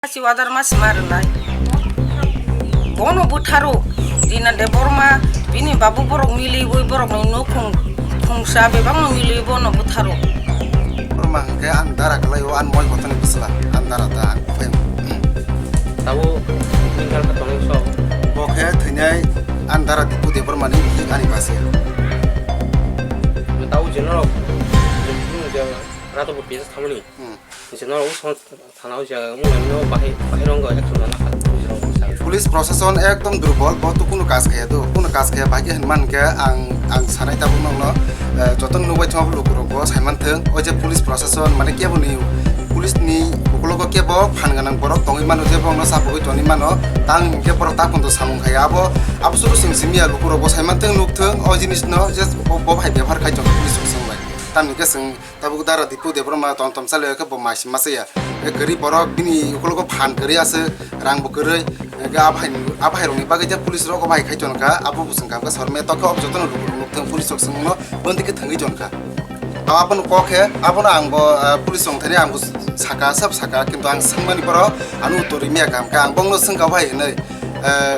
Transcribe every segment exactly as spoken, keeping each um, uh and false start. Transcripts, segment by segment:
Masi wadar masi ma rwnai. Bono bwtharo. Rina Debbarma, bini babu borok miliwi borokni nukhung khungsa bebakno miliwi bono bwtharo. Borma hwnkhe ani dara kwlaio, ani moi kothoni bwsla, ani dara ta, ani buphai. Tabuk nini kha tongwi sok. Bo khe thwinai ani dara Dipu Debbarmani bihik ani basi. Tabuk je norok je rato bo pesa thamani. Hmm. Je norok thana o je munglaino bahai, bahai rong go action lana kha. Police proshashon ekdom durbol, bo to kuno kaj khaya do, kuno kaj khaya bai khe hinman khe ang, ang sanai tabuk nokno, eh, joto nukbai thung lukurok bo saiman thung, o je police proshashon mane kebo ni, police ni ukulogo kebo phan gwnang borok tongwi mano je bongno sapogwi tongwi mano, tang hinkhe borok ta kondo samung khaya abo, abo suru sung simiya lukurok bo saiman thung nuk thung, o jinis no je bo, bo bahai bebohar khai tong police rok song bai. Tamni khe chwng Tabuk dara Dipu Debbarma tom tom chalai khe bo mai se masa ya. E kwrwi borok bini ukologo phan kwrwi aswk, rang bo kwrwi. Hwnkhe a bahai, a bahai rokni bagwi je police rok o bahai khai ton kha, abo bo chwng kam kha sorme tokhe o jotono lukurok nuk thung police rok chwngno bondi khe thwngwi ton kha. Abono kok khe, abono ang bo, ah, police rok thani ang bo saka, sab saka, kintu ang swngmani borok ano uttor rwmya kaham khe ang bongno swngkha bahai hinwi. Eh,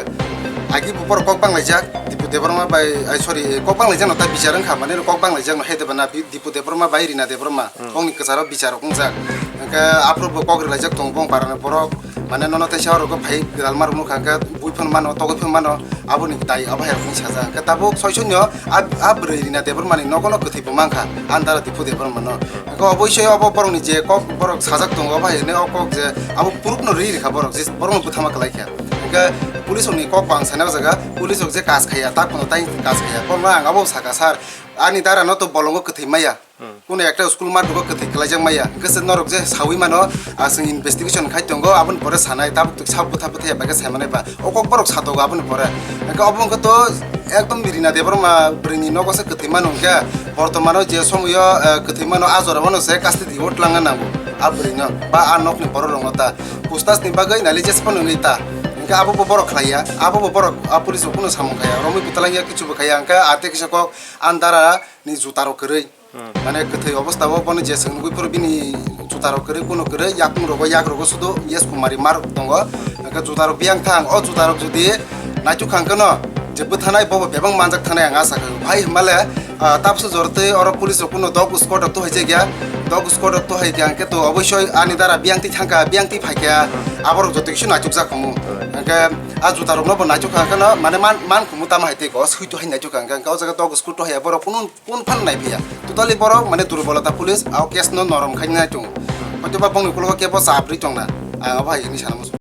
agi bo borok kok banglaijak, Dipu Debbarma bai, ai, sorry, kok banglaijak no ta bichar wngkha, mane kok banglaijak no hai deba na, Bi-, Dipu Debbarma bai Rina Debbarma, hmm, bongni kwcharo bichar rok wngjak. Hwnkhe aphuru bo kok rwlaijak tongo bong parani borok, mane nono teisa rok phai gwdalma rok nukha, hwnkhe bui phano mano, togwi phano mano, aboni tai abo hai rok ni sajak. Hwnkhe tabuk soi sonyo a, a bwrwi Rina Debbarmani nogo no kwthwi bo mankha, ani dara Dipu Debbarma no. Hwnkhe oboisoi obo borokni je kok borok sajak tongo, abo hai hwnwi o kok je abo proof no rwi rikha borok, je borokno bwthama kwlai kha. Hwnkhe police rokni kok bo ang sanai o jaga, police rok je kaj khaiya, ta kono tai kaj khaiya, bono ang abo saka, "Sir, ani dara no to bolongo kwthwi maya, hmm, kuno ekta school mat rwgo kwthwi kwlaijak maya, hwnkhe se norok je sawi mano, ah, chwng investigation khai tongo, aboni pore sanai, tabuk twi sabo bwtha bwtha ya bagwi sai manai ba." O kok borok satogo aboni pore. Hwnkhe obo wngkha to ekdom Rina Debbarma bwrwini nogo se kwthwi mano hwnkhe, bortomano je somoyo, eh, kwthwi mano a jorao no se custody o twlangna nango a bwrwino ba a nokni borok rokno ta. Pustash ni bagwi nali jesphano nwi ta. Hwnkhe abo bo borok khlaiya, abo bo borok a police rok phano samung khaiya, romwi bwtalangya kichu bo khaiya, hwnkhe a tei kisa kok ani dara ni juta rok kwrwi. Hmm. Mane kwthwi obostha o bono je chwng nugwi phuru bini juta rok kwrwi, kuno kwrwi, yakung rogo, yak rogo sudo yes kumari mar tongo. Hwnkhe juta rok biyang thang, o juta rok jodi naituk khang kheno je bwthanai bobo bebak manjak thanai ang asa khaio. Bhai himale, ah, tabuksa jora tei oro police rok kuno dog squad rok tuhai jakya, dog squad rok tuhai khe hwnkhe to oboisoi ani dara biyang twi thangkha, biyang twi phaikha, aborok joto kisu naituk jak khumu. Hwnkhe a juta rokno bo naituk khang kheno mane man, man khumu tamo hai tei ko sui tuhai naituk khang kheno o jaga dog squad tuhai borok kuno Kun phan nai phiya. Totally borok mane durbolota police, ah, case no norom khai nai tongo. Hoitoba bongni ukologo kebo chap rwi tongna. Ah, abo hai hwnwi sana muchung.